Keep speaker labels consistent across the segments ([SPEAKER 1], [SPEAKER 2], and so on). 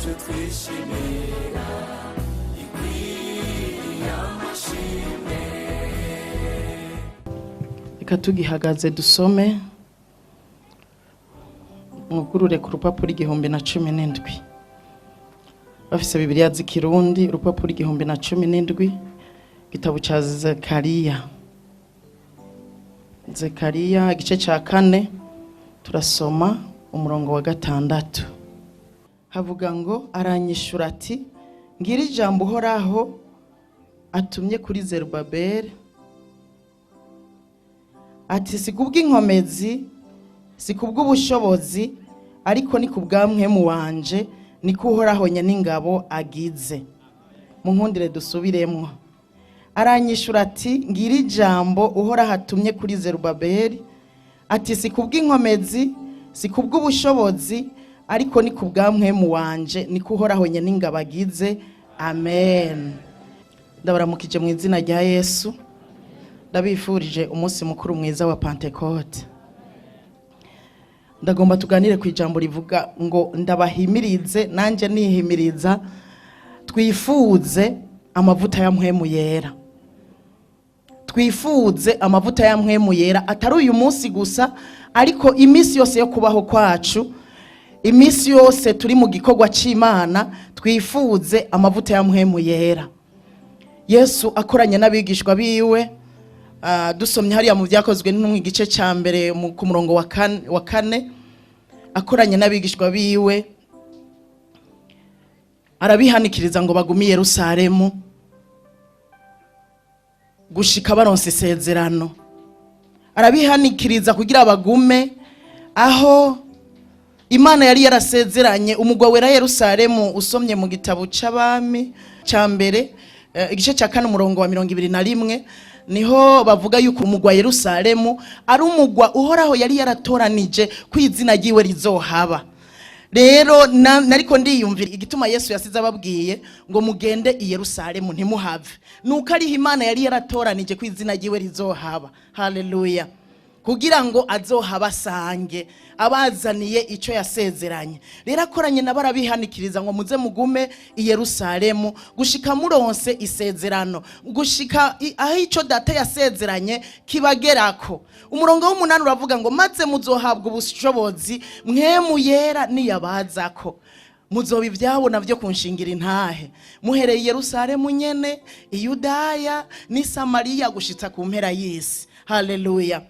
[SPEAKER 1] Nibyo twishimira, ikwiriye amashimwe.
[SPEAKER 2] Reka tugihagaze dusome, mwugurure ku rupapuro 1017. Bafise Bibiliya z'Ikirundi, urupapuro 1017, igitabo ca Zekariya. Zekariya igice ca 4, turasoma umurongo wa 6. Havuga ngo: "Aranyishura ati: Ngira ijambo Uhoraho atumye kuri Zerubabeli, ati: Si kubw'inkomezi, si kubw'ubushobozi, ariko ni kubwa Mpwemu wanje, niko Uhoraho n'ingabo agize." Munkundire dusubiremwo. Aranyishura ati: Ngira ijambo Uhoraho atumye kuri Zerubabeli, ati: Si kubw'inkomezi, si kubw'ubushobozi, ariko ni kubwa Mpwemu wanje, niko Uhoraho n'ingabo agize. Amen. Ndabaramukije mu izina rya Yesu, ndabifurije umunsi mukuru mwiza wa Pantekote. Ndagomba tuganire ku ijambo rivuga ngo: ndabahimirize nanjye nihimiriza, twifuze amavuta ya Mpwemu Yera. Twifuze amavuta ya Mpwemu Yera, atari uyu munsi gusa, ariko iminsi yose yo kubaho kwacu, iminsi yose turi mu gikorwa cy'Imana, twifuze amavuta ya Mpwemu Yera. Yesu akoranye n'abigishwa biwe, dusomye hariya mu Byakozwe n'Intumwa igice cya 1 ku murongo wa 4, akoranye n'abigishwa biwe arabihanikiriza ngo bagume i Yerusalemu gushika baronse isezerano. Arabihanikiriza kugira bagume aho Imana yari yarasezeranye, umugwa wera Yerusalemu. Usomye mu gitabo c'Abami ca mbere, igice cya 4, umurongo wa 21, niho bavuga yuko umugwa Yerusalemu ari umugwa Uhoraho yari yaratoranije ko izina ryiwe rizohaba. Rero nariko ndiyumvira igituma Yesu yasize ababwiye ngo: "Mugende i Yerusalemu, ntimuhave", nuko ariho Imana yari yaratoranije ko izina ryiwe rizohaba. Haleluya! Kugira ngo azohabasange abazaniye icyo yasezeranye. Rero akoranye nabo arabihanikiriza ngo: "Muze mugume i Yerusalemu gushika muronse isezerano, gushika aho icyo Data yasezeranye kibagerako." Umurongo w'8 uravuga ngo: "Maze muzohabwa ubushobozi Mpwemu Yera niyabazako, muzoba ibyabona byo kunshingira intahe, muhereye i Yerusalemu nyene, i Yudaya n'i Samariya, gushitsa ku mpera y'isi." Haleluya,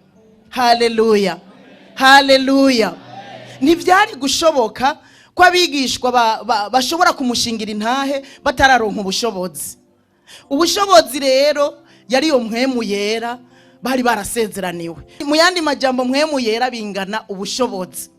[SPEAKER 2] haleluya, haleluya! Ntibyari gushoboka ko abigishwa bashobora kumushingira intahe batararonka ubushobozi. Ubushobozi rero yari iyo Mpwemu Yera bari barasezeraniwe. Mu yandi majambo, Mpwemu Yera bingana ubushobozi.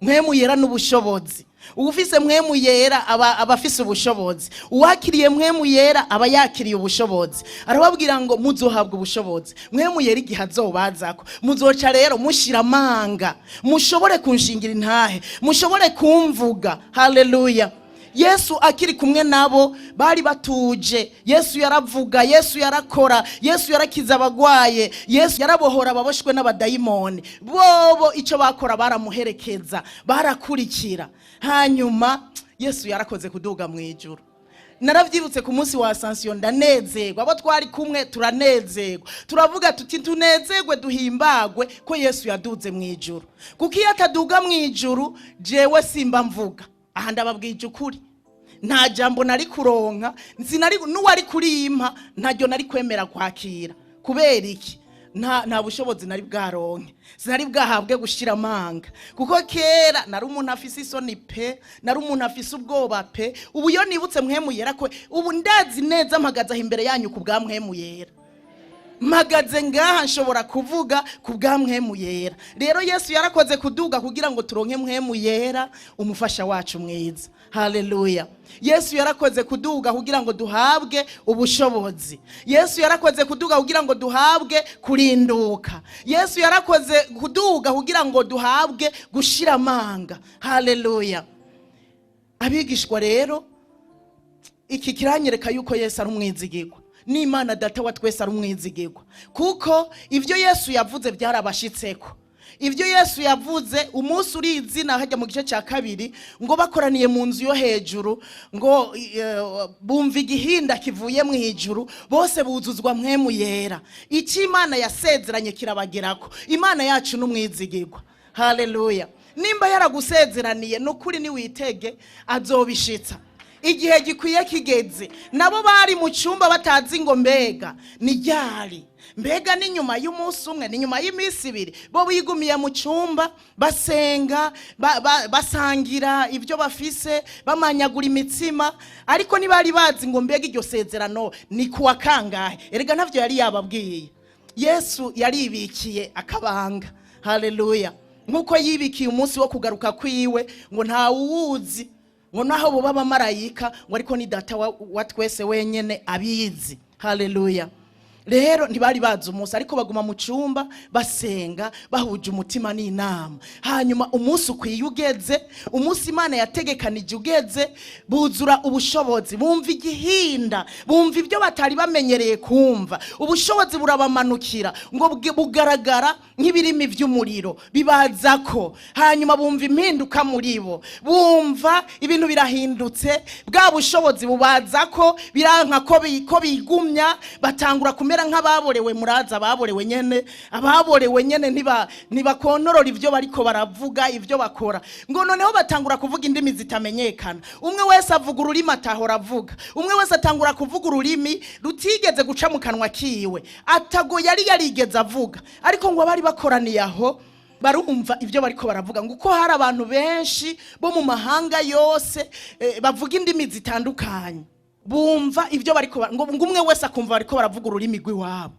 [SPEAKER 2] Mpwemu Yera n'ubushobozi. Uwufise Mpwemu Yera aba afise ubushobozi. Uwakiriye Mpwemu Yera aba yakiriye ubushobozi. Arababwira ngo: "Muzohabwa ubushobozi Mpwemu Yera igihe azobazako, muzoca rero mushira amanga, mushobore kunshingira intahe, mushobore kumvuga." Haleluya! Yesu akiri kumwe nabo bari batuje. Yesu yaravuga, Yesu yarakora, Yesu yarakiza abagwaye, Yesu yarabohora ababoshwe n'abadayimoni. Bobo icyo bakora baramuherekeza, barakurikira. Hanyuma Yesu yarakoze kuduga mu ijuru. Narabyibutse ku munsi wa Ascension, ndanezerwa, abo twari kumwe turanezerwa, turavuga tuti: "Tunezerwe, duhimbagwe ko Yesu yaduze mu ijuru", kuko iyo ataduga mu ijuru jewe simba mvuga aha. Ndababwije ukuri, nta jambo nari kuronka, sinari n'uwari kurimpa ntaryo nari kwemera kwakira. Kubera iki? Nta bushobozi nari bwaronke, sinari bwahabwe gushira amanga, kuko kera nari umuntu afise isoni pe, nari umuntu afise ubwoba pe. Ubu iyo nibutse Mpwemu Yera, ko ubu ndazi neza mpagaze aho imbere yanyu ku bwa Mpwemu Yera, mpagaze ngaha nshobora kuvuga ku bwa Mpwemu Yera. Rero Yesu yarakoze kuduga kugira ngo turonke Mpwemu Yera, umufasha wacu mwiza. Haleluya! Yesu yarakoze kuduga kugira ngo duhabwe ubushobozi. Yesu yarakoze kuduga kugira ngo duhabwe kurinduka. Yesu yarakoze kuduga kugira ngo duhabwe gushira amanga. Haleluya! Abigishwa rero, iki kiranyereka yuko Yesu ari umwizigirwa, n'Imana Data wa twese ari umwizigirwa, kuko ibyo Yesu yavuze byarabashitseko. Ibyo Yesu yavuze umunsi uri izina hajya mu gice cya kabiri, ngo bakoraniye mu nzu yo hejuru, ngo bumva igihinda kivuye mu ijuru, bose buzuzwa Mpwemu Yera. Icyo Imana yasezeranye kirabagerako. Imana yacu n'umwizigirwa. Haleluya! Nimba yaragusezeraniye, ni ukuri niwitege azobishitsa igihe gikwiye kigeze. Nabo bari mu cyumba batazi ngo mbega ni ryari, mbega ni nyuma y'umunsi umwe, ni nyuma y'iminsi 2. Bo bigumiye mu cyumba basenga, basangira ibyo bafise, bamanyagura imitsima, ariko ntibari bazi ngo mbega iryo sezerano ni kuwa kangahe. Erega ntabyo yari yababwiye. Yesu yaribikiye akabanga. Haleluya! Nk'uko yibikiye umunsi wo kugaruka kwiwe, ngo ntawuwuzi, ngo naho boba abamarayika, ngo ariko ni Data wa twese wenyene abizi. Haleluya! Rero ntibari bazi umunsi, ariko baguma mu cyumba basenga bahuje umutima n'inama. Hanyuma umunsi ukwiye ugeze, umunsi Imana yategekanije ugeze, buzura ubushobozi, bumva igihinda, bumva ibyo batari bamenyereye kumva. Ubushobozi burabamanukira, ngo bugaragara nk'ibirimi by'umuriro bibazako. Hanyuma bumva impinduka muri bo, bumva ibintu birahindutse. Bwa bushobozi bubazako, biranka ko bigumya, batangura kumera nk'ababorewe. Muraza ababorewe nyene, ababorewe nyene ntibakontorora ibyo bariko baravuga, ibyo bakora. Ngo noneho batangura kuvuga indimi zitamenyekana. Umwe wese avuga ururimi atahora avuga, umwe wese atangura kuvuga ururimi rutigeze guca mu kanwa kiwe, atago yari yarigeze avuga. Ariko ngo abari bakoraniye aho barumva ibyo bariko baravuga, ngo uko hari abantu benshi bo mu mahanga yose, bavuga indimi zitandukanye, bumva ibyo bariko ngo umwe wese akumva bariko baravuga ururimi rw'iwabo.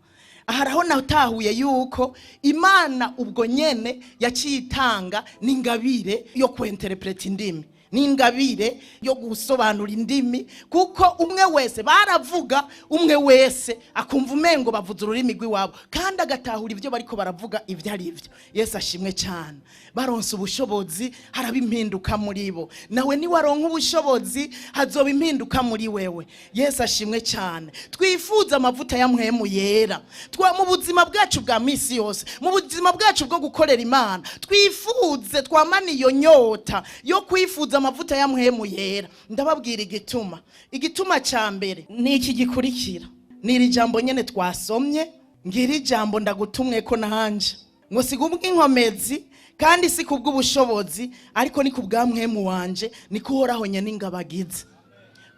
[SPEAKER 2] Aha raho natahuye yuko Imana ubwo nyene yaciye itanga n'ingabire yo kwenterpreta indimi, n'ingabire yo gusobanura indimi, kuko umwe wese baravuga, umwe wese akumva umengo bavuze ururimi rw'iwabo, kandi agatahura ibyo bariko baravuga ibyo ari byo. Yesu ashimwe cyane! Baronse ubushobozi, haraba impinduka muri bo. Nawe niwaronka ubushobozi, hazoba impinduka muri wewe. Yesu ashimwe cyane! Twifuza amavuta ya Mpwemu Yera twa mu buzima bwacu bwa misi yose, mu buzima bwacu bwo gukorera Imana. Twifuze, twamane iyo nyota yo kwifuza amavuta ya Mpwemu Yera. Ndababwira igituma. Igituma cya mbere ni iki gikurikira, ni iri jambo nyene twasomye. Ngira ijambo ndagutumwe ko nanje, ngo si kubw'inkomezi kandi si kubw'ubushobozi, ariko ni kubwa Mpwemu wanje, niko Uhoraho nyene ingabagize.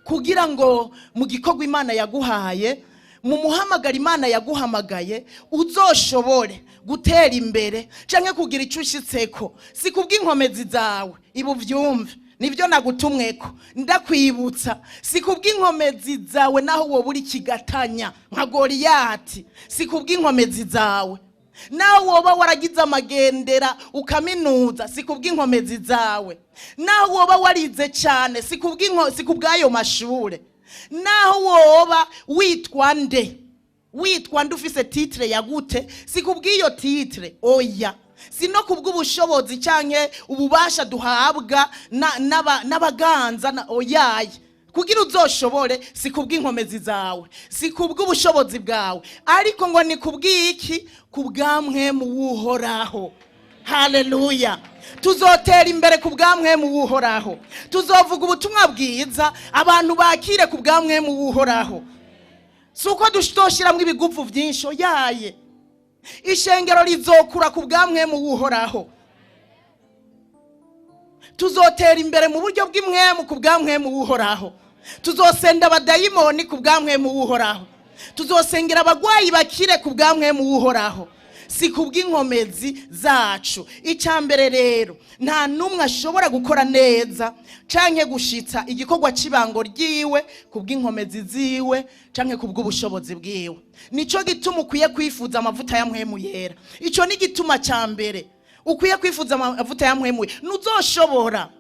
[SPEAKER 2] Kugira ngo mu gikorwa Imana yaguhaye, mu muhamagara Imana yaguhamagaye, uzoshobore gutera imbere canke kugira icyo ushitseko, si kubw'inkomezi zawe. Ibu vyumve, nibyo nagutumweko, ndakwibutsa: si kubw'inkomezi zawe. Naho wowe uri kigatanya nka Goriyati, si kubw'inkomezi zawe. Nawe woba waragize amagendera ukaminuza, si kubw'inkomezi zawe. Naho woba warize cyane, si kubw'ayo mashure. Naho woba witwa nde, witwa nde, ufise titre ya gute, si kubw'iyo titre, oya. Si no kubw'ubushobozi canke ububasha duhabwa n'abaganza oyaye. Kugira uzoshobore, si kubw'inkomezi zawe, si kubw'ubushobozi bwawe, ariko ngo ni kubw'iki? Kubwa Mpwemu w'Uhoraho. Haleluya! Tuzotera imbere ku bwa Mpwemu w'Uhoraho. Tuzovuga ubutumwa bwiza, abantu bakire ku bwa Mpwemu w'Uhoraho. Si uko dushyiramo ibigufu byinshi, oyaye. Ishengero rizokura ku bwa Mpwemu w'Uhoraho. Tuzotera imbere mu buryo bw'impwemu ku bwa Mpwemu w'Uhoraho. Tuzosenda abadayimoni ku bwa Mpwemu w'Uhoraho. Tuzosengera abagwayi bakire ku bwa Mpwemu w'Uhoraho, si ku bw'inkomezi zacu. Icya mbere rero, nta n'umwe ashobora gukora neza canke gushitsa igikorwa cy'ibango ryiwe ku bw'inkomezi ziwe canke ku bw'ubushobozi bwiwe. Nico gituma ukwiye kwifuza amavuta ya Mpwemu Yera. Ico ni igituma cya mbere ukwiye kwifuza amavuta ya Mpwemu. Ntuzoshobora,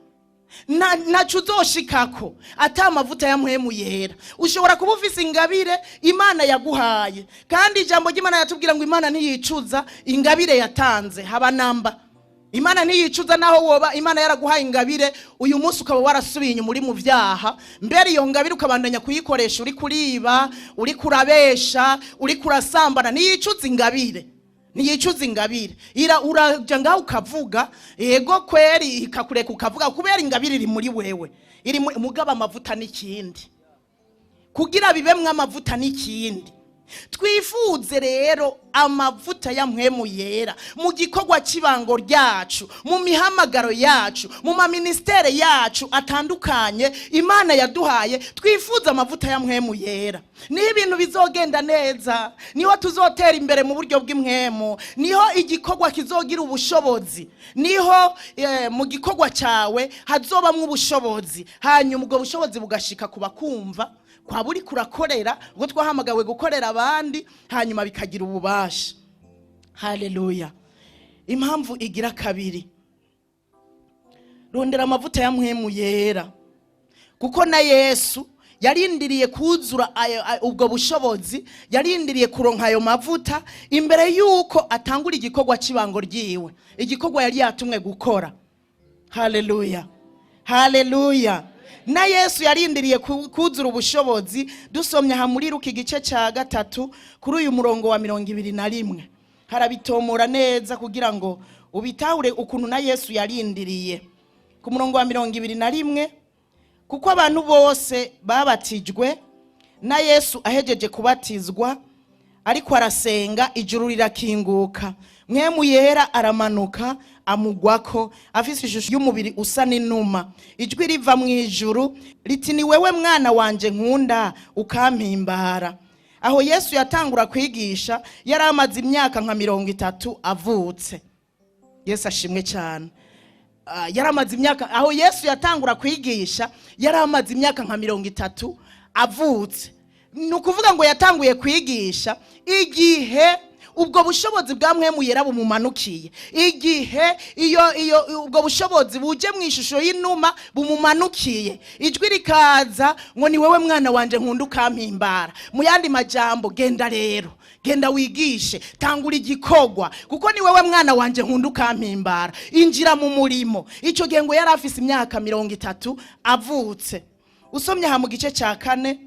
[SPEAKER 2] ntaco uzoshikako ata amavuta ya Mpwemu Yera. Ushobora kuba ufise ingabire Imana yaguhaye, kandi ijambo ry'Imana yatubwira ngo Imana ntiyicuza ingabire yatanze, haba namba. Imana ntiyicuza. Naho woba Imana yaraguhaye ingabire, uyu munsi ukaba warasubiye inyuma, uri mu vyaha, mbere iyo ngabire ukabandanya kuyikoresha uri kuriba, uri kurabesha, uri kurasambana, ntiyicuza ingabire. Ntiyicuza ingabire. Ira uraja ngaho ukavuga, yego kweri, ikakureka ukavuga kubera ingabire iri muri wewe, iri muri mugaba. Amavuta n'ikindi, kugira bibemwo amavuta n'ikindi. Twifuze rero amavuta ya Mpwemu Yera mu gikorwa cy'ibango ryacu, mu mihamagaro yacu, mu maministere yacu atandukanye Imana yaduhaye. Twifuze amavuta ya Mpwemu Yera, niho ibintu bizogenda neza, niho tuzotera imbere mu buryo bw'impwemu, niho igikorwa kizogira ubushobozi, niho mu gikorwa cyawe hazobamwo ubushobozi, hanyuma ubwo bushobozi bugashika ku bakumva kwa buri kurakorera, ubwo twahamagawe gukorera abandi, hanyuma bikagira ububasha. Haleluya! Impamvu igira kabiri, rondera amavuta ya Mpwemu Yera, kuko na Yesu yarindiriye kuzura ubwo bushobozi, yarindiriye kuronka ayo mavuta imbere y'uko atangura igikorwa cy'ibango ryiwe, igikorwa yari yatumwe gukora. Haleluya, haleluya! Na Yesu yarindiriye kuzura ubushobozi. Dusomye aha muri Luka igice cya 3, kuri uyu murongo wa 21, harabitomora neza kugira ngo ubitahure ukuntu na Yesu yarindiriye. Ku murongo wa 21: "Kuko abantu bose babatijwe, na Yesu ahejeje kubatizwa, ariko arasenga, ijuru rirakinguka, Mpwemu Yera aramanuka amugwako afise ishusho y'umubiri usa n'inuma. Ijwi riva mu ijuru riti: 'Ni wewe mwana wanje nkunda, ukampimbara.'" Aho Yesu yatangura kwigisha, yari amaze imyaka nka 30 avutse. Yesu ashimwe cyane. Yari amaze imyaka, aho Yesu yatangura kwigisha, yari amaze imyaka nka 30 avutse. Ni ukuvuga ngo yatanguye kwigisha igihe ubwo bushobozi bwa Mpwemu Yera bumumanukiye, igihe iyo ubwo bushobozi buje mu ishusho y'inuma bumumanukiye, ijwi rikaza ngo: "Ni wowe mwana wanje nkunda, ukampimbara." Mu yandi majambo, genda rero, genda wigishe, tangura igikorwa, kuko ni wowe mwana wanje nkunda, ukampimbara. Injira mu murimo. Icyo gihe ngo yari afise imyaka 30 avutse. Usomye aha mu gice cya 4,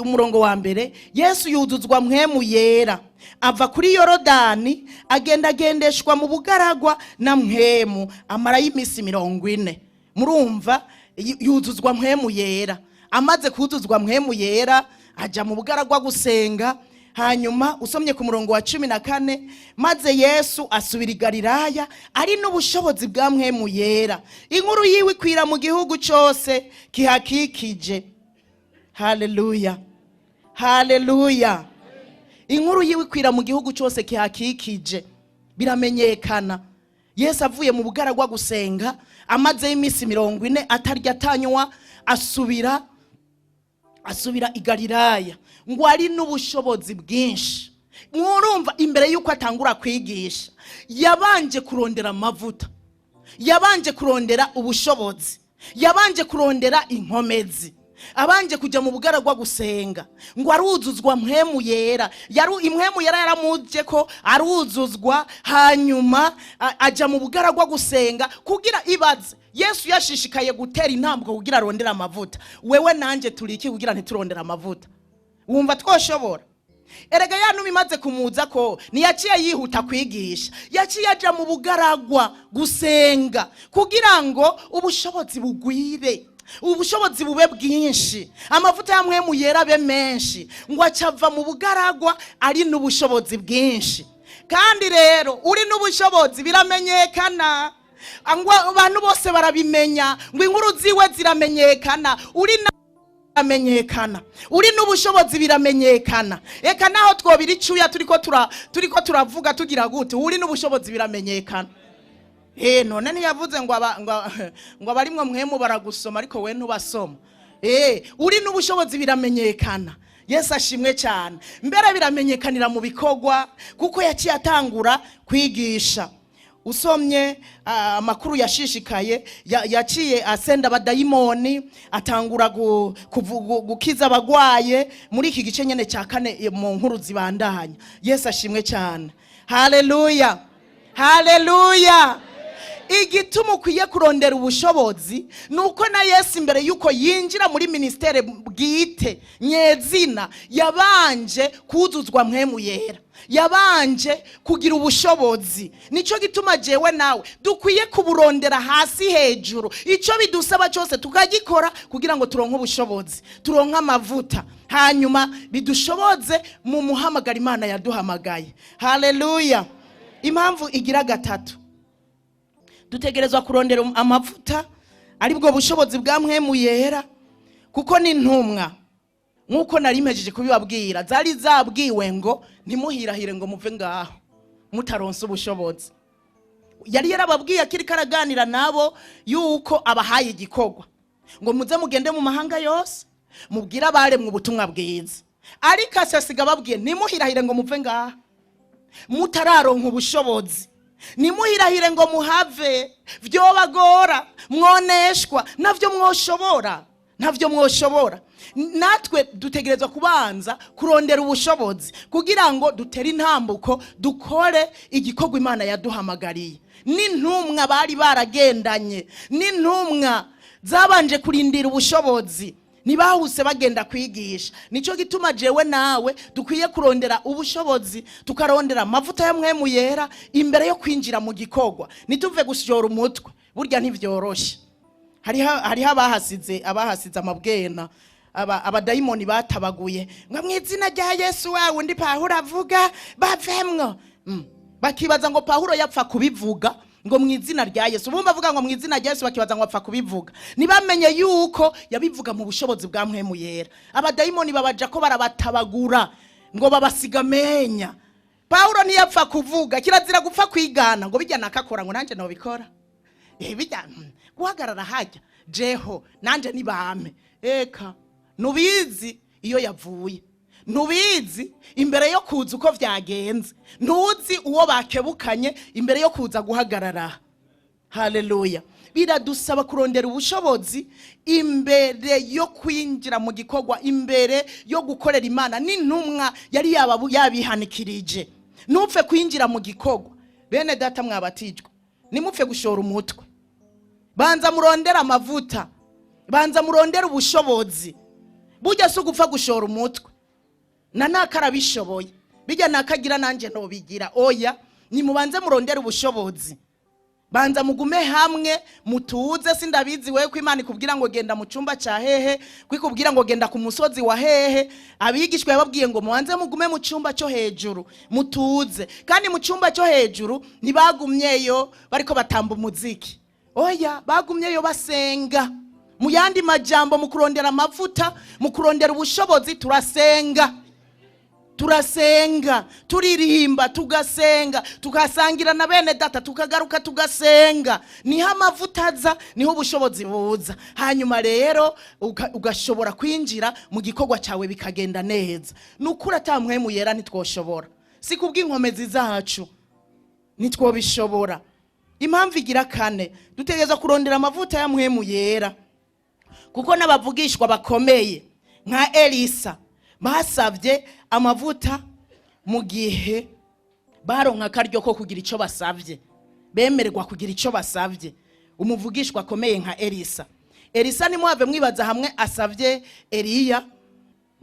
[SPEAKER 2] umurongo wa 1: "Yesu yuzuzwa Mpwemu Yera, ava kuri Yorodani, agenda agendeshwa mu bugaragwa na Mpwemu, amarayo iminsi 40." Murumva, yuzuzwa Mpwemu Yera. Amaze kuzuzwa Mpwemu Yera, ajya mu bugaragwa gusenga. Hanyuma usomye ku murongo wa 14: "Maze Yesu asubira i Galilaya ari n'ubushobozi bwa Mpwemu Yera, inkuru yiwe ikwira mu gihugu cyose kihakikije." Haleluya, haleluya! Inkuru yiwe ikwira mu gihugu cyose kihakikije, biramenyekana. Yesu avuye mu bugaragwa gusenga, amazeyo iminsi 40 atarya atanywa, asubira i Galilaya ngo ari n'ubushobozi bwinshi. Mwurumva, imbere y'uko atangura kwigisha, yabanje kurondera amavuta, yabanje kurondera ubushobozi, yabanje kurondera inkomezi, abanje kujya mu bugaragwa gusenga, ngo aruzuzwa Mpwemu Yera. Yaru Impwemu Yera yaramuje ko aruzuzwa, hanyuma ajya mu bugaragwa gusenga. Kugira ibaze, Yesu yashishikaye gutera intambwe kugira arondere amavuta. Wewe nanjye turi iki kugira ntiturondere amavuta? Wumva twoshobora? Erega ya numa imaze kumuza ko ntiyaciye yihuta kwigisha, yaciye aja mu bugaragwa gusenga kugira ngo ubushobozi bugwire, ubushobozi bube bwinshi, amavuta ya Mpwemu Yera abe menshi. Ngo acava mu bugaragwa ari n'ubushobozi bwinshi. Kandi rero uri n'ubushobozi biramenyekana, ngo abantu bose barabimenya, ngo inkuru ziwe ziramenyekana. Uri na biramenyekana, uri n'ubushobozi biramenyekana. Eka naho twobira icuya turiko turavuga tugira gute, uri n'ubushobozi biramenyekana. None ntiyavuze ngo ngo abarimwo Mpwemu baragusoma, ariko we ntubasoma? Uri n'ubushobozi biramenyekana. Yesu ashimwe cyane. Mbere biramenyekanira mu bikorwa, kuko yaciye atangura kwigisha. Usomye amakuru yashishikaye, yaciye asenda abadayimoni, atangura gukiza abagwaye muri iki gice nyene cya 4, mu nkuru zibandanya. Yesu ashimwe cyane. Haleluya, haleluya! Igituma ukwiye kurondera ubushobozi ni uko na Yesu, imbere y'uko yinjira muri ministère bwite nyezina, yabanje kuzuzwa Mpwemu Yera, yabanje kugira ubushobozi. Nicyo gituma jewe nawe dukwiye kuburondera hasi hejuru, icyo bidusaba cyose tukagikora kugira ngo turonke ubushobozi, turonke amavuta, hanyuma bidushoboze mu muhamagara Imana yaduhamagaye. Haleluya! Impamvu igira gatatu dutegerezwa kurondera amavuta, aribwo bushobozi bwa Mpwemu Yera, kuko n'intumwa, nk'uko nari mpejeje kubibabwira, zari zabwiwe ngo ntimuhirahire ngo muve ngaho mutaronse ubushobozi. Yari yarababwiye akiri karaganira nabo yuko abahaye igikorwa ngo muze mugende mu mahanga yose, mubwire abaremwe ubutumwa bwiza, ariko asasiga ababwiye ntimuhirahire ngo muve ngaha mutararonka ubushobozi, nimuhirahire ngo muhave, vyobagora, mwoneshwa, navyo mwoshobora, ntavyo mwoshobora. Natwe dutegerezwa kubanza kurondera ubushobozi kugira ngo dutere intambuko, dukore igikorwa Imana yaduhamagariye. N'intumwa bari baragendanye, n'intumwa zabanje kurindira ubushobozi, ntibahuse bagenda kwigisha. Nicyo gituma jewe nawe dukwiye kurondera ubushobozi, tukarondera amavuta ya Mpwemu Yera imbere yo kwinjira mu gikorwa. Ntituve gusyora umutwe, burya ntibyoroshe. Hariho abahasize amabwena, abadayimoni batabaguye ngo mu izina rya Yesu wawe undi Pawulo avuga bavemwo. Bakibaza ngo Pawulo yapfa kubivuga ngo mu izina rya Yesu. Bumva avuga ngo mu izina rya Yesu, bakibaza ngo apfa kubivuga. Ntibamenye yuko yabivuga mu bushobozi bwa Mpwemu Yera. Abadayimoni babaja ko barabatabagura ngo babasiga amenya. Pawulo ntiyapfa kuvuga. Kirazira gupfa kwigana ngo bijya nakakora ngo nanjye nobikora. Bijya guhagarara hajya jeho nanjye nibame. Eka nubizi iyo yavuye, ntubizi imbere yo kuza uko vyagenze, ntuzi uwo bakebukanye imbere yo kuza guhagarara. Haleluya! Biradusaba kurondera ubushobozi imbere yo kwinjira mu gikorwa, imbere yo gukorera Imana. N'intumwa yari yabihanikirije, ntupfe kwinjira mu gikorwa. Bene data mwabatijwe, nimupfe gushora umutwe. Banza murondere amavuta, banza murondere ubushobozi. Burya si ugupfa gushora umutwe na nakarabishoboye, bijya nakagira nanjye ntobigira. Oya, nimubanze murondere ubushobozi, banza mugume hamwe mutuze. Sindabizi wewe ko Imana ikubwira ngo genda mu cyumba cya hehe, kwikubwira ngo genda ku musozi wa hehe. Abigishwa yababwiye ngo mubanze mugume mu cyumba cyo hejuru mutuze. Kandi mu cyumba cyo hejuru ntibagumyeyo bariko batamba umuziki, oya, bagumyeyo basenga. Mu yandi majambo, mu kurondera amavuta, mu kurondera ubushobozi, turasenga, turasenga, turirimba, tugasenga, tugasangira na bene data, tukagaruka tugasenga. Niho amavuta aza, niho ubushobozi buza. Hanyuma rero ugashobora kwinjira mu gikorwa cyawe bikagenda neza. Ni ukuri ata Mpwemu Yera ntitwoshobora, si kubw'inkomezi zacu ntitwobishobora. Impamvu igira kane dutegereza kurondera amavuta ya Mpwemu Yera, kuko n'abavugishwa bakomeye nka Elisa basabye amavuta mu gihe baronka akaryo ko kugira icyo basabye, bemererwa kugira icyo basabye. Umuvugishwa akomeye nka Elisa. Elisa ntimuhave mwibaza hamwe asabye Eliya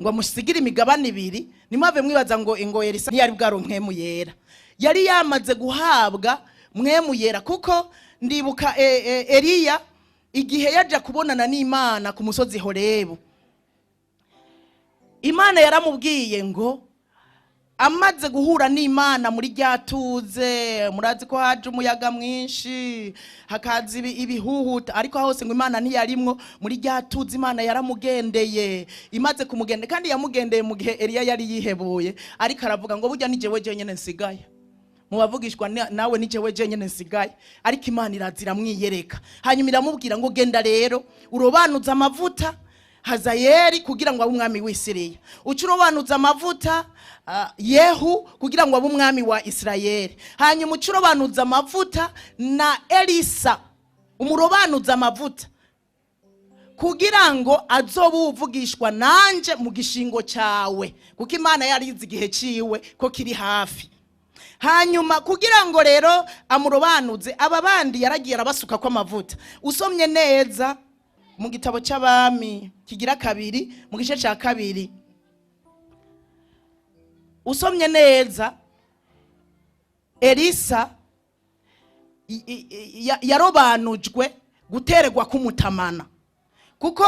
[SPEAKER 2] ngo amusigire imigabane ibiri, ntimuhave mwibaza ngo Elisa ntiyari bwaronke Mpwemu Yera. Yari yamaze guhabwa Mpwemu Yera, kuko ndibuka Eliya igihe yaja kubonana n'Imana ku musozi Horebu, Imana yaramubwiye ngo amaze guhura n'Imana muri ryatuze, murazi ko haje umuyaga mwinshi, hakaza ibihuhuta, ariko hose ngo Imana ntiyarimwo. Muri ryatuze Imana yaramugendeye. Imaze kumugendera, kandi yamugendeye mu gihe Eliya yari yihebuye, ariko aravuga ngo burya ni jewe jenyine nsigaye mu bavugishwa, nawe ni jewe jenyine nsigaye. Ariko Imana iraza iramwiyereka, hanyuma iramubwira ngo genda rero urobanuze amavuta Hazayeli kugira ngo abe umwami w'Isiriya, uce urobanuza amavuta Yehu kugira ngo abe umwami wa Isirayeli, hanyuma uce urobanuza amavuta na Elisa, umurobanuza amavuta kugira ngo azobe uwuvugishwa nanje mu gishingo cyawe, kuko Imana yarizi igihe ciwe ko kiri hafi. Hanyuma kugira ngo rero amurobanuze, aba bandi yaragiye arabasuka ko amavuta. Usomye neza mu gitabo cy'Abami kigira kabiri, mu gice cya kabiri, usomye neza, Elisa yarobanujwe gutererwa k'umutamana, kuko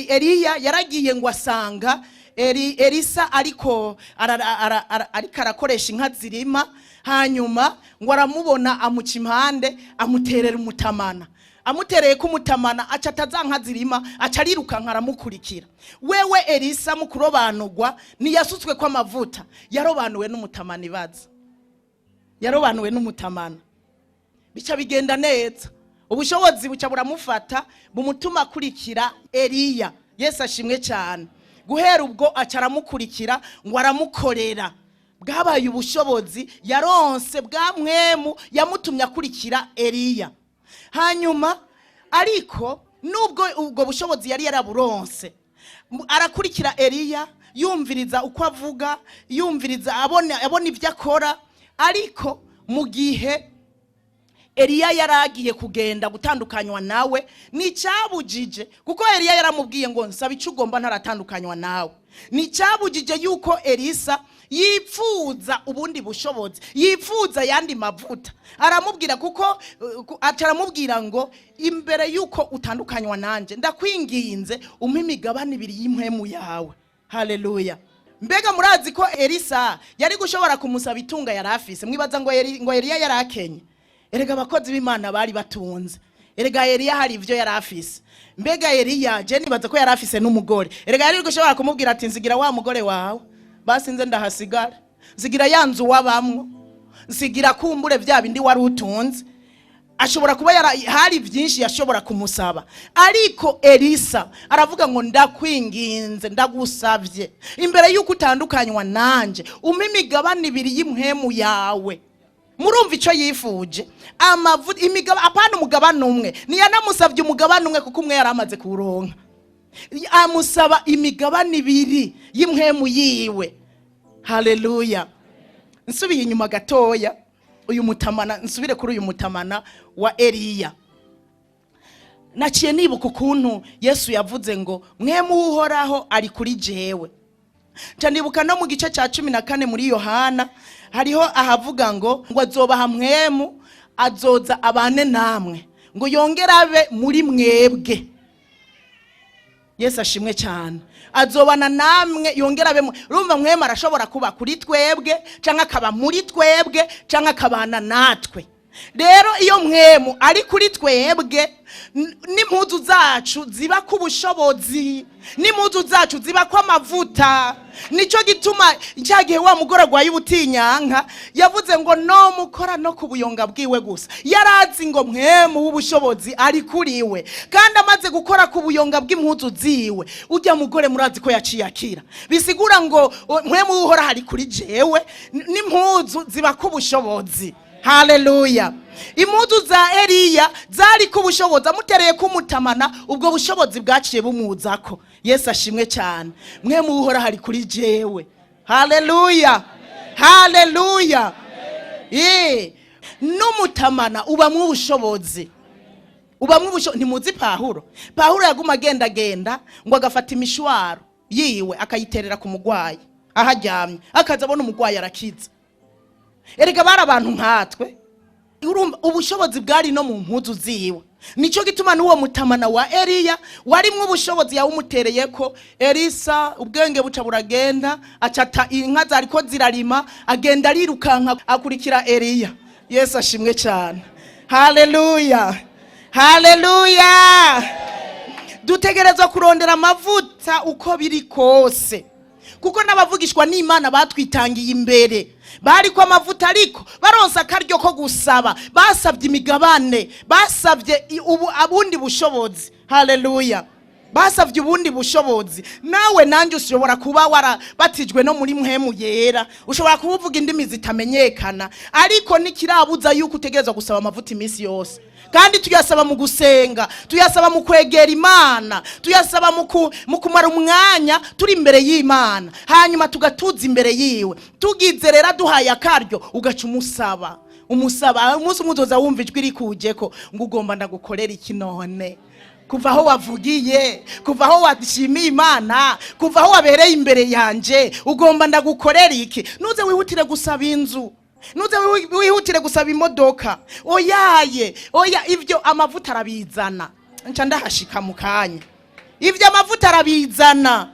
[SPEAKER 2] Eliya yaragiye ngo asanga Elisa ariko ariko arakoresha inka zirima. Hanyuma ngo aramubona, amuca impande, amuterera umutamana. Amutereye ko umutamana, aca ataza nka zirima, aca arirukanka aramukurikira. Wewe Elisa mu kurobanurwa ntiyasutswe ko amavuta, yarobanuwe n'umutamana. Ibaza, yarobanuwe n'umutamana, bica bigenda neza. Ubushobozi buca buramufata, bumutuma akurikira Eliya. Yesu ashimwe cyane. Guhera ubwo aca aramukurikira, ngo aramukorera. Bwabaye ubushobozi yaronse bwa Mpwemu yamutumye akurikira Eliya. Hanyuma ariko nubwo ubwo bushobozi yari yaraburonse, arakurikira Eliya, yumviriza uko avuga, yumviriza, abona ibyo akora. Ariko mu gihe Eliya yaragiye kugenda gutandukanywa nawe, nticyabujije, kuko Eliya yaramubwiye ngo: "Nsaba icyo ugomba ntaratandukanywa nawe." Nticyabujije yuko Elisa yipfuza ubundi bushobozi, yipfuza ayandi mavuta. Aramubwira kuko aca aramubwira ngo: "Imbere yuko utandukanywa nanjye, ndakwinginze umpe imigabane ibiri y'impwemu yawe." Haleluya! Mbega murazi ko Elisa yari gushobora kumusaba itunga yari afise? Mwibaza ngo Eliya yari akenye? Erega abakozi b'Imana bari batunze. Erega Eliya hari ibyo yari afise. Mbega Eliya, je nibaza ko yari afise n'umugore. Erega yari gushobora kumubwira ati: "Nzigira wa mugore wawe, basi nze ndahasigara. Nzigira ya nzu wabamwo, nsigira kumbure bya bindi wari utunze." Ashobora kuba hari byinshi yashobora kumusaba, ariko Elisa aravuga ngo: "Ndakwinginze, ndagusabye, imbere y'uko utandukanywa nanje, umpe imigabane ibiri y'impwemu yawe." Murumva icyo yifuje? Amavuta, imigaba, apana umugabane umwe. Ntiyanamusabye umugabane umwe, kuko umwe yari amaze kuwuronka. Amusaba imigabane ibiri y'impwemu yiwe. Haleluya! Nsubiye inyuma gatoya, uyu mutamana, nsubire kuri uyu mutamana wa Eliya. Naciye nibuka ukuntu Yesu yavuze ngo: "Mpwemu Uhoraho ari kuri jewe." Nca nibuka no mu gice cya 14 muri Yohana, hariho ahavuga ngo azobaha Mpwemu, azoza abane namwe, ngo yongere abe muri mwebwe. Yesu ashimwe cyane. Azobana namwe, yongera abe. Urumva, Mpwemu arashobora kuba kuri twebwe, cyangwa akaba muri twebwe, cyangwa akabana natwe. Rero iyo Mpwemu ari kuri twebwe, n'impuzu zacu ziba ku bushobozi, n'impuzu zacu ziba ko amavuta. Nicyo gituma cya gihe wa mugore arwaye ubutinyanka yavuze ngo no mukora no ku buyonga bwiwe gusa. Yarazi ngo Mpwemu w'ubushobozi ari kuri we, kandi amaze gukora ku buyonga bw'impuzu ziwe, ujya mugore murazi ko yaciye akira. Bisigura ngo Mpwemu w'Uhoraho ari kuri jewe, n'impuzu ziba ku bushobozi. Haleluya! Impuzu za Eliya zari ku bushobozi. Amutereye kumutamana, ubwo bushobozi bwaciye bumuzako. Yesu ashimwe cyane. Mpwemu Uhoraho ari kuri jewe. Haleluya, haleluya! N'umutamana ubamwo ubushobozi, ubamwo ubushobozi. Ntimuzi Pahuro? Pahuro yaguma agendagenda, ngo agafata imishwaro yiwe akayiterera ku mugwayi aho aryamye, akaza abona umugwayi arakiza. Erega bari abantu nkatwe. Urumva, ubushobozi bwari no mu mpuzu ziwe. Nicyo gituma n'uwo mutamana wa Eliya warimwo ubushobozi, yawumutereye ko Elisa, ubwenge buca buragenda, acata inka zariko zirarima, agenda arirukanka akurikira Eliya. Yesu ashimwe cyane. Haleluya, haleluya! Dutegerezwa kurondera amavuta uko biri kose, kuko n'abavugishwa n'Imana batwitangiye imbere bariko amavuta, ariko baronse akaryo ko gusaba, basabye imigabane, basabye ubu abundi bushobozi. Haleluya! Basavye ubundi bushobozi. Nawe nanjye ushobora kuba warabatijwe no muri Mpwemu Yera, ushobora kuba uvuga indimi zitamenyekana, ariko ntikirabuza yuko utegerezwa gusaba amavuta iminsi yose. Kandi tuyasaba mu gusenga, tuyasaba mu kwegera Imana, tuyasaba mu kumara umwanya turi imbere y'Imana, hanyuma tugatuza imbere yiwe. Tugize rero aduhaye akaryo, ugaca umusaba, umusaba. Umunsi umwe uzoza wumva ijwi rikujeko ngo: "Ugomba ndagukorera iki none? Kuva aho wavugiye, kuva aho washimiye Imana, kuva aho wabereye imbere yanje, ugomba ndagukorera iki?" Nuze wihutire gusaba inzu, nuze wihutire gusaba imodoka. Oyaye, oya, ibyo amavuta arabizana. Nca ndahashika mu kanya. Ibyo amavuta arabizana.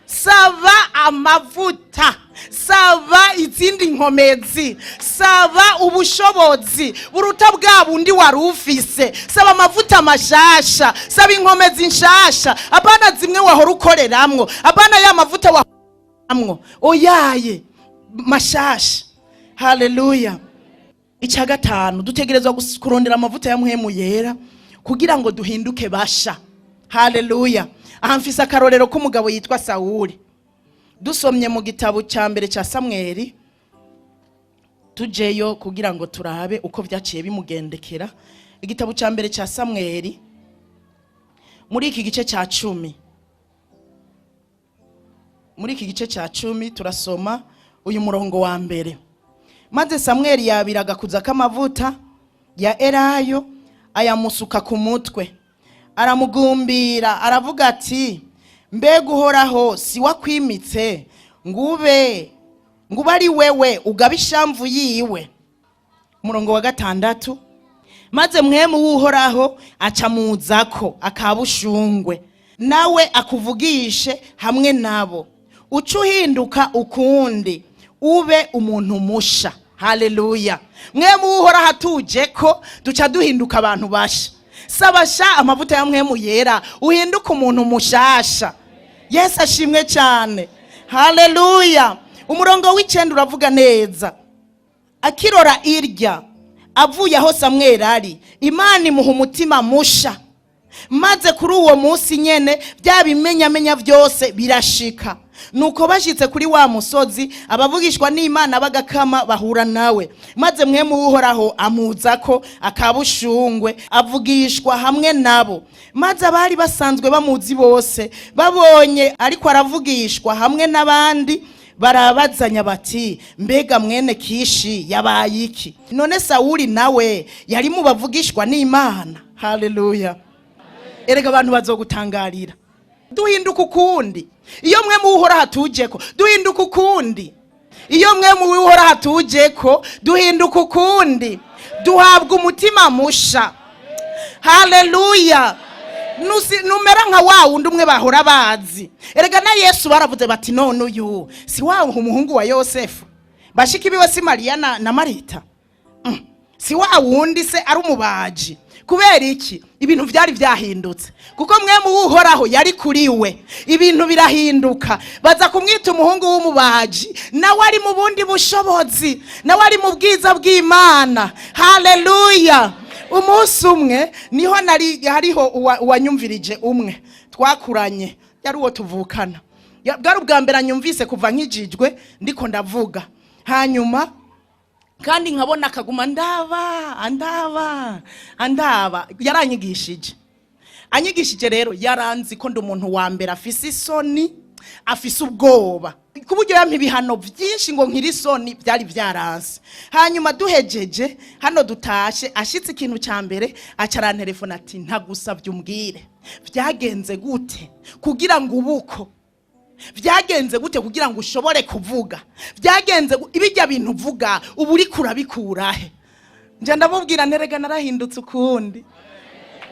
[SPEAKER 2] Saba amavuta, saba izindi nkomezi, saba ubushobozi buruta bwa bundi wari ufise, saba amavuta mashasha, saba inkomezi nshasha, apana zimwe wahora ukoreramwo, apana ya mavuta wahoramwo, oyaye, mashasha. Haleluya! Icya gatanu, dutegerezwa kurondera amavuta ya Mpwemu Yera kugira ngo duhinduke basha. Haleluya! Aha mfise akarorero k'umugabo yitwa Sawuli. Dusomye mu gitabo cya mbere cya Samweli, tujeyo kugira ngo turabe uko byaciye bimugendekera. Igitabo cya mbere cya Samweli, muri iki gice cya 10, muri iki gice cya 10 turasoma uyu murongo wa mbere: "Maze Samweli yabira agakuza k'amavuta ya elayo, ayamusuka ku mutwe, aramugumbira, aravuga ati: 'Mbega Uhoraho si wakwimitse ngube ngube ari wewe ugaba ishamvu yiwe?'" Umurongo wa gatandatu: "Maze Mpwemu w'Uhoraho aca muzako akabushungwe, nawe akuvugishe hamwe nabo, uca uhinduka ukundi, ube umuntu musha." Haleluya! Mpwemu w'Uhoraho atuje ko duca duhinduka abantu basha. Sabasha amavuta ya Mpwemu Yera, uhinduka umuntu mushasha. Yesu ashimwe cyane. Haleluya! Umurongo w'icenda uravuga neza: "Akirora irya avuye aho Samweli ari, Imana imuha umutima musha, maze kuri uwo munsi nyene bya bimenyamenya byose birashika. Nuko bashitse kuri wa musozi, abavugishwa n'Imana bagakama bahura nawe, maze Mpwemu w'Uhoraho amuzako akabushungwe, avugishwa hamwe nabo. Maze abari basanzwe bamuzi bose babonye ariko aravugishwa hamwe n'abandi, barabazanya bati: 'Mbega mwene Kishi yabaye iki? None Sawuli nawe yari mu bavugishwa n'Imana?'" Haleluya! Erega abantu bazogutangarira. Duhinduka ukundi iyo Mpwemu w'Uhoraho atujeko. Duhinduka ukundi iyo Mpwemu w'Uhoraho atujeko. Duhinduka ukundi, duhabwa umutima musha. Haleluya! Numera nka wa wundi umwe bahora bazi. Erega na Yesu baravuze bati: "None uyu si wa umuhungu wa Yosefu? Bashiki biwe si Mariya na Marita? Si wa wundi se ari umubaji?" Kubera iki? Ibintu byari byahindutse, kuko Mpwemu w'Uhoraho yari kuri we. Ibintu birahinduka, baza kumwita umuhungu w'umubaji, nawe ari mu bundi bushobozi, nawe ari mu bwiza bw'Imana. Haleluya! Umunsi umwe niho nari hariho uwanyumvirije umwe twakuranye, yari uwo tuvukana. Bwari ubwa mbere anyumvise kuva nkijijwe ndiko ndavuga. Hanyuma kandi nkabona akaguma ndaba, andaba, andaba. Yaranyigishije, anyigishije rero yaranzi ko ndi umuntu wa mbere afise isoni, afise ubwoba, ku buryo yampa ibihano byinshi ngo nkiri isoni, byari byaranse. Hanyuma duhejeje hano dutashe, ashitse, ikintu cya mbere aca arantelefona ati: "Ntagusabye umbwire byagenze gute kugira ngo ubuko, byagenze gute kugira ngo ushobore kuvuga, byagenze ibijya bintu uvuga ubu uriko urabikurahe?" Nje ndamubwira nterega narahindutse ukundi,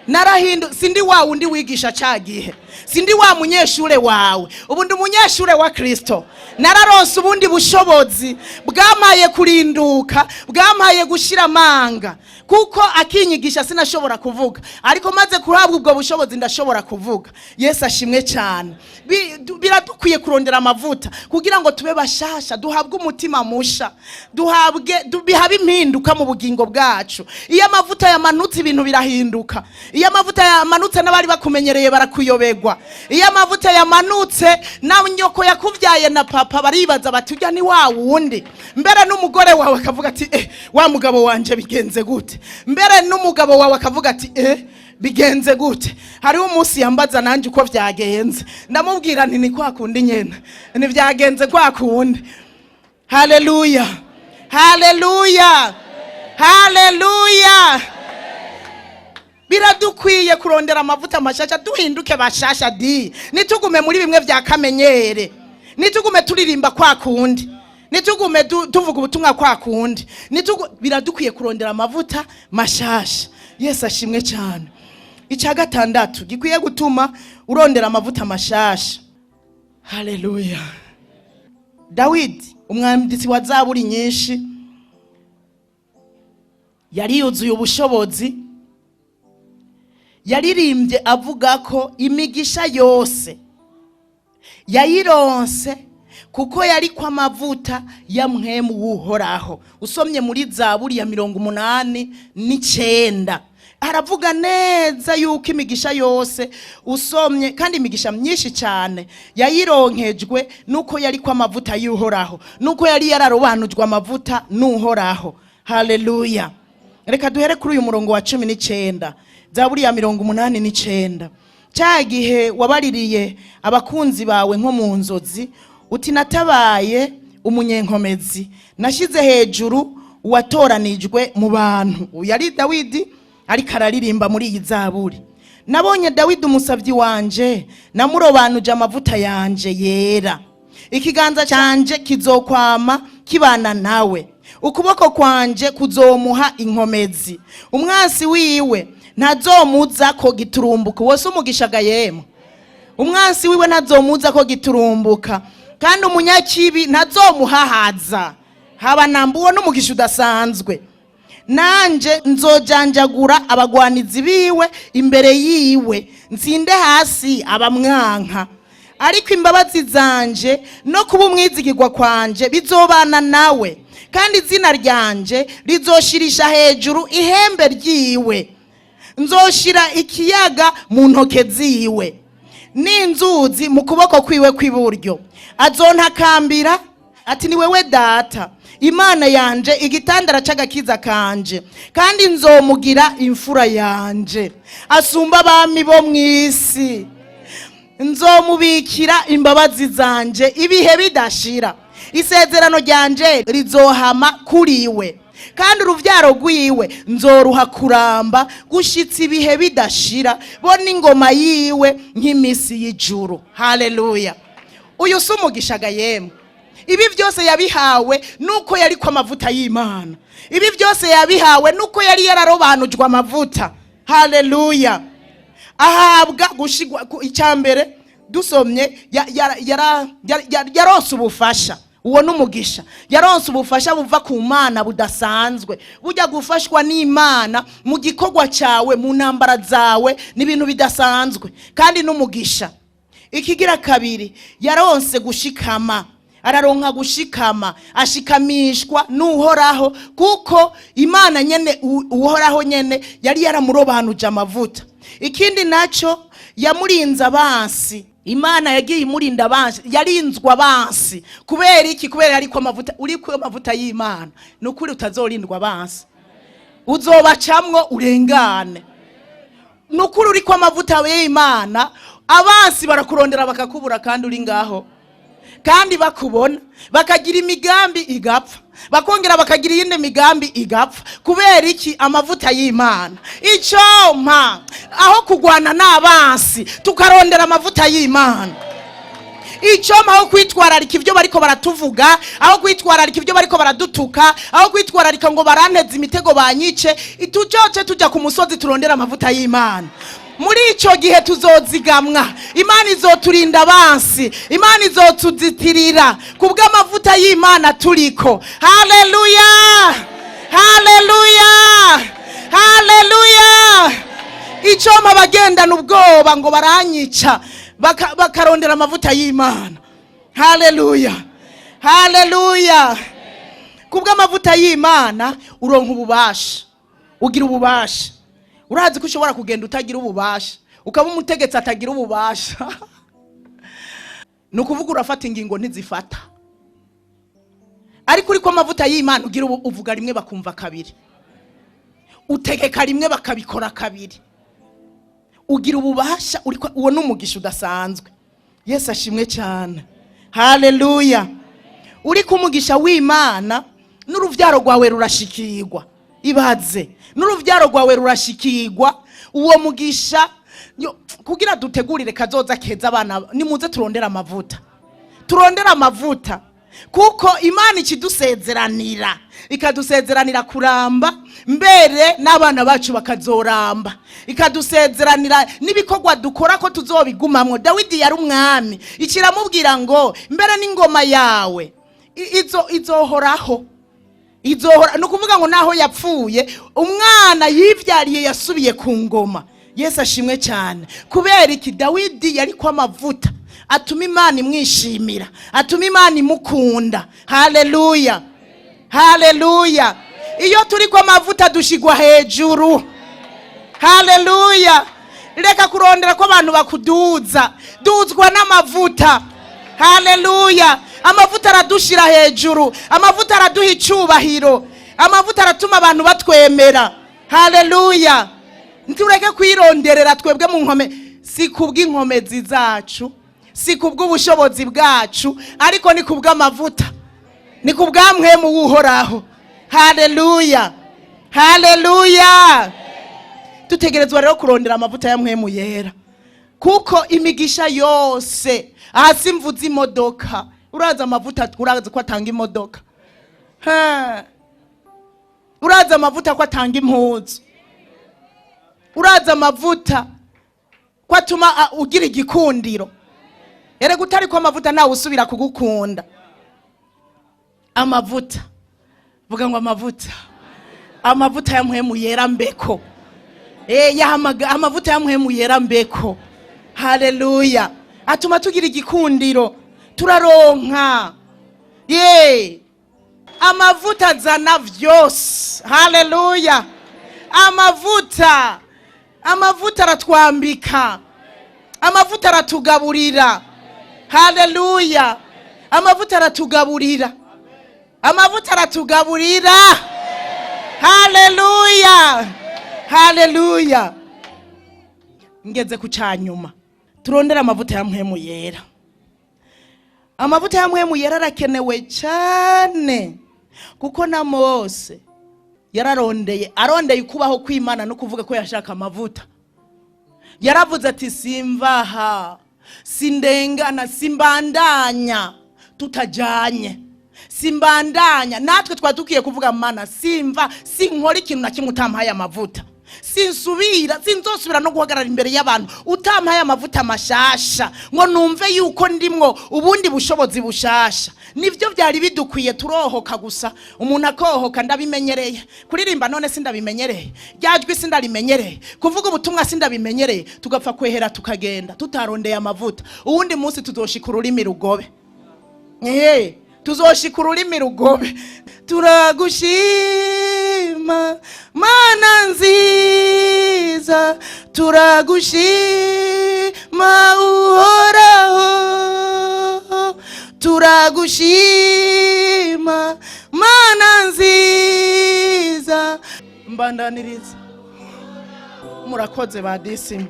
[SPEAKER 2] narahindu, sindi wa wundi wigisha ca gihe, sindi wa munyeshure wawe, ubu ndi umunyeshure wa Kristo. Nararonse ubundi bushobozi bwamaye kurinduka, bwamaye gushira amanga, kuko akinyigisha sinashobora kuvuga, ariko maze kuhabwa ubwo bushobozi ndashobora kuvuga. Yesu ashimwe cyane. Biradukwiye kurondera amavuta kugira ngo tube bashasha, duhabwe umutima musha, duhabwe bihabe impinduka mu bugingo bwacu. Iyo amavuta yamanutse, ibintu birahinduka. Iyo amavuta yamanutse, n'abari bakumenyereye barakuyobegwa. Iyo amavuta yamanutse, na nyoko yakubyaye na papa baribaza bati: "Ujya ni wa wundi?" Mbere n'umugore wawe akavuga ati: "Eh, wa mugabo wanje bigenze gute?" Mbere n'umugabo wawe akavuga ati: "Eh, bigenze gute?" Hariho umunsi yambaza nanjye uko byagenze, ndamubwira nti: "Ni kwa kundi nyene, ntibyagenze kwa kundi." Haleluya, haleluya, haleluya! Biradukwiye kurondera amavuta mashasha, duhinduke bashasha di. Nitugume muri bimwe vya kamenyere, nitugume turirimba kwa kundi, nitugume tuvuga ubutumwa kwa kundi. Biradukwiye kurondera amavuta mashasha. Yesu ashimwe cyane. Icya gatandatu gikwiye gutuma urondera amavuta mashasha, haleluya, Dawidi, umwanditsi wa zaburi nyinshi, yari yuzuye ubushobozi. Yaririmbye avuga ko imigisha yose yayironse kuko yari ko amavuta ya mpwemu w'Uhoraho. Usomye muri Zaburi ya 89, aravuga neza yuko imigisha yose usomye, kandi imigisha myinshi cyane, yayironkejwe nuko yari ko amavuta y'Uhoraho, nuko yari yararobanujwe amavuta n'Uhoraho. Haleluya! Reka duhere kuri uyu murongo wa 19, Zaburi ya 89: "Cya gihe wabaririye abakunzi bawe nko mu nzozi, uti: 'Natabaye umunyenkomezi, nashyize hejuru uwatoranijwe mu bantu.'" Uyu yari Dawidi ariko araririmba muri iyi zaburi. "Nabonye Dawidi umusabyi wanje, namurobanuje amavuta yanje yera. Ikiganza cyanje kizokwama kibana nawe, ukuboko kwanje kuzomuha inkomezi. Umwansi wiwe ntazomuza ko giturumbuka." Wose umugishaga yemwe. "Umwansi wiwe ntazomuza ko giturumbuka, kandi umunyakibi ntazomuhahaza haba nambuwo." N'umugisha udasanzwe. "Nanje nzojanjagura abagwanizi biwe imbere yiwe, ntsinde hasi abamwanka. Ariko imbabazi zanje no kuba umwizigirwa kwanje bizobana nawe, kandi izina ryanje rizoshirisha hejuru ihembe ryiwe. Nzoshira ikiyaga mu ntoke ziwe n'inzuzi mu kuboko kwiwe kw'iburyo. Azontakambira ati: 'Ni wewe Data, Imana yanje, igitandara c'agakiza kanje.' Kandi nzomugira imfura yanje, asumba abami bo mw'isi. Nzomubikira imbabazi zanje ibihe bidashira, isezerano ryanje rizohama kuriwe, kandi uruvyaro rwiwe nzoruha kuramba gushitsa ibihe bidashira, bo n'ingoma yiwe nk'imisi y'ijuru." Haleluya! Uyu si umugishaga yemwe? Ibi byose yabihawe nuko yari ko amavuta y'Imana. Ibi byose yabihawe nuko yari yararobanujwe amavuta. Haleluya! Ahabwa gushigwa icya mbere dusomye, yaronse ubufasha. Uwo n'umugisha. Yaronse ubufasha buva ku Mana budasanzwe. Bujya gufashwa n'Imana mu gikorwa cyawe, mu ntambara zawe, ni ibintu bidasanzwe kandi n'umugisha. Ikigira kabiri, yaronse gushikama. Araronka gushikama, ashikamishwa n'Uhoraho, kuko Imana nyene, Uhoraho nyene, yari yaramurobanuje amavuta. Ikindi nacyo, yamurinze abansi. Imana yagiye imurinda abansi, yarinzwe abansi. Kubera iki? Kubera ariko amavuta. Uri ku amavuta y'Imana, ni ukuri utazorindwa abansi, uzobacamwo urengane. Ni ukuri, uri ko amavuta y'Imana, abansi barakurondera bakakubura, kandi uri ngaho, kandi bakubona bakagira imigambi igapfa, bakongera bakagira iyindi migambi igapfa. Kubera iki? Amavuta y'Imana. Icompa aho kugwana n'abansi tukarondera amavuta y'Imana. Icompa aho kwitwararika ibyo bariko baratuvuga, aho kwitwararika ibyo bariko baradutuka, aho kwitwararika ngo baranteze imitego banyice, tucoce tujya ku musozi turondera amavuta y'Imana. Muri ico gihe tuzozigamwa, Imana izoturinda abansi, Imana izotuzitirira kubw'amavuta y'Imana turiko. Haleluya, haleluya, haleluya! Icompa abagendana ubwoba ngo baranyica bakarondera amavuta y'Imana. Haleluya, haleluya! Kubw'amavuta y'Imana uronka ububasha, ugira ububasha. Urazi ko ushobora kugenda utagira ububasha, ukaba umutegetsi atagira ububasha. Ni ukuvuga urafata ingingo ntizifata, ariko uriko amavuta y'Imana ugira uvuga rimwe bakumva kabiri, utegeka rimwe bakabikora kabiri, ugira ububasha. Uriko uwo ni umugisha udasanzwe. Yesu ashimwe cyane, haleluya. Uriko umugisha w'Imana n'uruvyaro rwawe rurashikirwa. Ibaze, n'uruvyaro rwawe rurashikirwa uwo mugisha. Kugira dutegurire kazoza keza abana, nimuze turondere amavuta, turondere amavuta, kuko Imana ikidusezeranira, ikadusezeranira kuramba mbere n'abana bacu bakazoramba, ikadusezeranira n'ibikorwa dukora ko tuzobigumamwo. Dawidi yari umwami, ikiramubwira ngo mbere n'ingoma yawe izohoraho, izohora. Ni ukuvuga ngo naho yapfuye, umwana yivyariye yasubiye ku ngoma. Yesu ashimwe cyane. Kubera iki? Dawidi yari ko amavuta atuma Imana imwishimira, atuma Imana imukunda. Haleluya, haleluya. Iyo turi ko amavuta dushigwa hejuru. Haleluya. Reka kurondera ko abantu bakuduza, duzwa n'amavuta. Haleluya. Amavuta aradushira hejuru, amavuta araduha icyubahiro, amavuta aratuma abantu batwemera. Haleluya. Ntureke kwironderera twebwe mu nkome, si kubw'inkomezi zacu, si kubw'ubushobozi bwacu, ariko ni kubw'amavuta, ni kubwa mpwemu w'Uhoraho. Haleluya, haleluya. Dutegerezwa rero kurondera amavuta ya mpwemu yera, kuko imigisha yose aha, simvuze imodoka. Urazi amavuta, urazi ko atanga imodoka? Ha. Urazi amavuta ko atanga impuzu? Urazi amavuta ko atuma ugira igikundiro? Erega utari ko amavuta ntawe usubira kugukunda. Amavuta, vuga ngo amavuta, amavuta ya mpwemu yera mbeko. Amavuta ya mpwemu yera mbeko. Haleluya. Atuma tugira igikundiro, turaronka. Ye, amavuta azana vyose. Haleluya. Amavuta, amavuta aratwambika, amavuta aratugaburira. Haleluya. Amavuta aratugaburira, amavuta aratugaburira. Haleluya, haleluya. Ngeze ku cyanyuma, turondere amavuta ya mpwemu yera. Amavuta ya mpwemu yera arakenewe cyane, kuko na Mose yararondeye, arondeye ukubaho kw'Imana, no kuvuga ko yashaka amavuta. Yaravuze ati: "Simvaha, sindengana, simbandanya tutajanye, simbandanya." Natwe twari dukwiye kuvuga: "Mana, simva, sinkora ikintu na kimwe utampaye amavuta, sinsubira, sinzosubira no guhagarara imbere y'abantu utampaye amavuta mashasha, ngo numve yuko ndimwo ubundi bushobozi bushasha." Nivyo byari bidukwiye. Turohoka gusa, umuntu akohoka: "Ndabimenyereye kuririmba, none sindabimenyereye, ryajwi sindarimenyereye, kuvuga ubutumwa sindabimenyereye." Tugapfa kwehera, tukagenda tutarondeye amavuta. Uwundi munsi tuzoshika ururimi rugobe. Ehe, tuzoshika ururimi rugobe. Turagushima Mana nziza, turagushima Uhoraho, turagushima Mana nziza. Mbandaniriza, murakoze ba disima.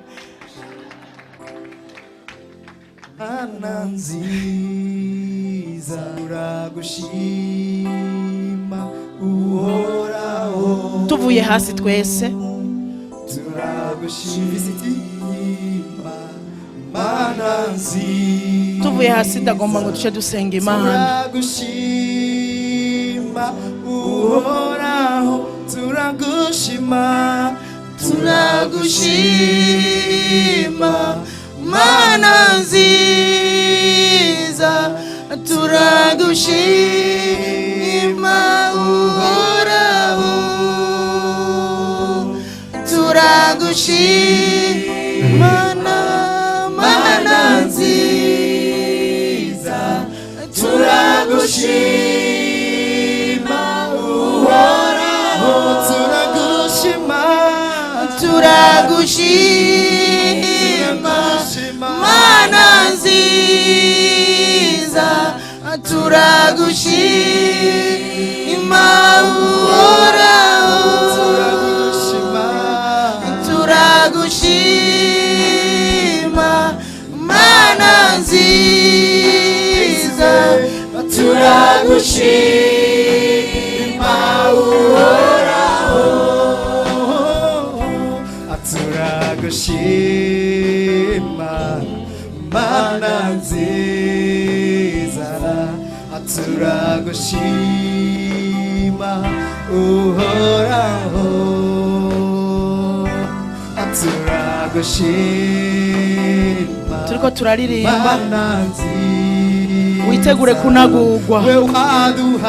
[SPEAKER 1] Mana nziza, turagushima Uhoraho.
[SPEAKER 2] Tuvuye hasi twese.
[SPEAKER 1] Turagushima Mana nziza.
[SPEAKER 2] Tuvuye hasi, ndagomba ngo duce dusenga Imana.
[SPEAKER 1] Turagushima Uhoraho, turagushima.
[SPEAKER 2] Turagushima Mana nziza, turagushima Uhoraho, turagushima Mana nziza,
[SPEAKER 1] Turagushima Uhoraho, turagushima.
[SPEAKER 2] Turagushima Uhoraho, turagushima Mana nziza, turagushima Uhoraho.
[SPEAKER 1] Turagushima Mana nziza, turagushima Uhoraho, turagushima
[SPEAKER 2] Turiko turaririmba,
[SPEAKER 1] Mana nziza,
[SPEAKER 2] witegure kunagurwa.
[SPEAKER 1] We waduhaye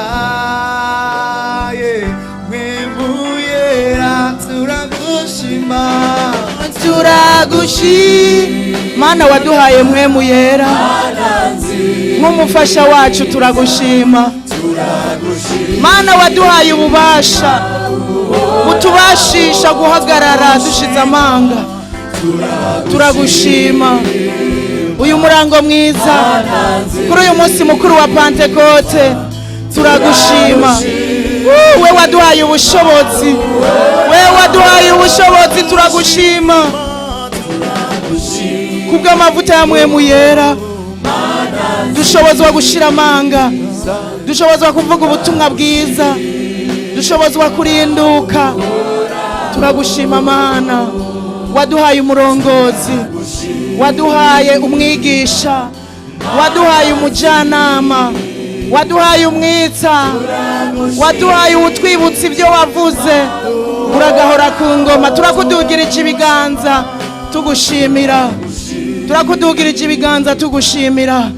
[SPEAKER 1] Mpwemu Yera, turagushima.
[SPEAKER 2] Turagushima Mana waduhaye Mpwemu Yera nk'umufasha wacu, turagushima Mana waduhaye ububasha butubashisha guhagarara dushize amanga, turagushima uyu murango mwiza kuri uyu munsi mukuru wa Pantekote, turagushima. We waduhaye ubushobozi, we waduhaye ubushobozi, turagushima kubw'amavuta ya Mpwemu Yera, dushobozwa gushira amanga, dushobozwa kuvuga ubutumwa bwiza, dushobozwa kurinduka. Turagushima Mana waduhaye umurongozi, waduhaye umwigisha, waduhaye umujyanama, waduhaye umwitsa, waduhaye uwutwibutsa ibyo wavuze. Uragahora ku ngoma. Turakudugirije ibiganza tugushimira, turakudugirije ibiganza tugushimira,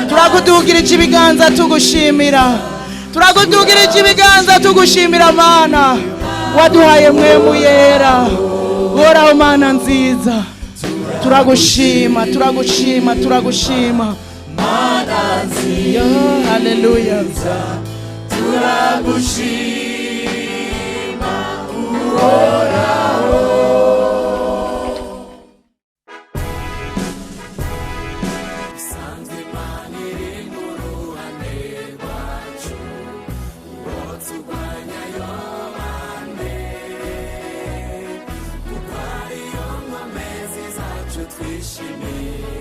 [SPEAKER 2] turakudugirije ibiganza tugushimira, turakudugirije ibiganza tugushimira Mana waduhaye Mpwemu Yera. Uhoraho Mana nziza, turagushima, turagushima, turagushima. Yo, haleluya.
[SPEAKER 1] Turagushima Uhoraho.
[SPEAKER 3] Isanzwe Imana iri mu ruhande rwacu, uwo turwanya yobande, kuko ariyo nkomezi zacu twishimiye.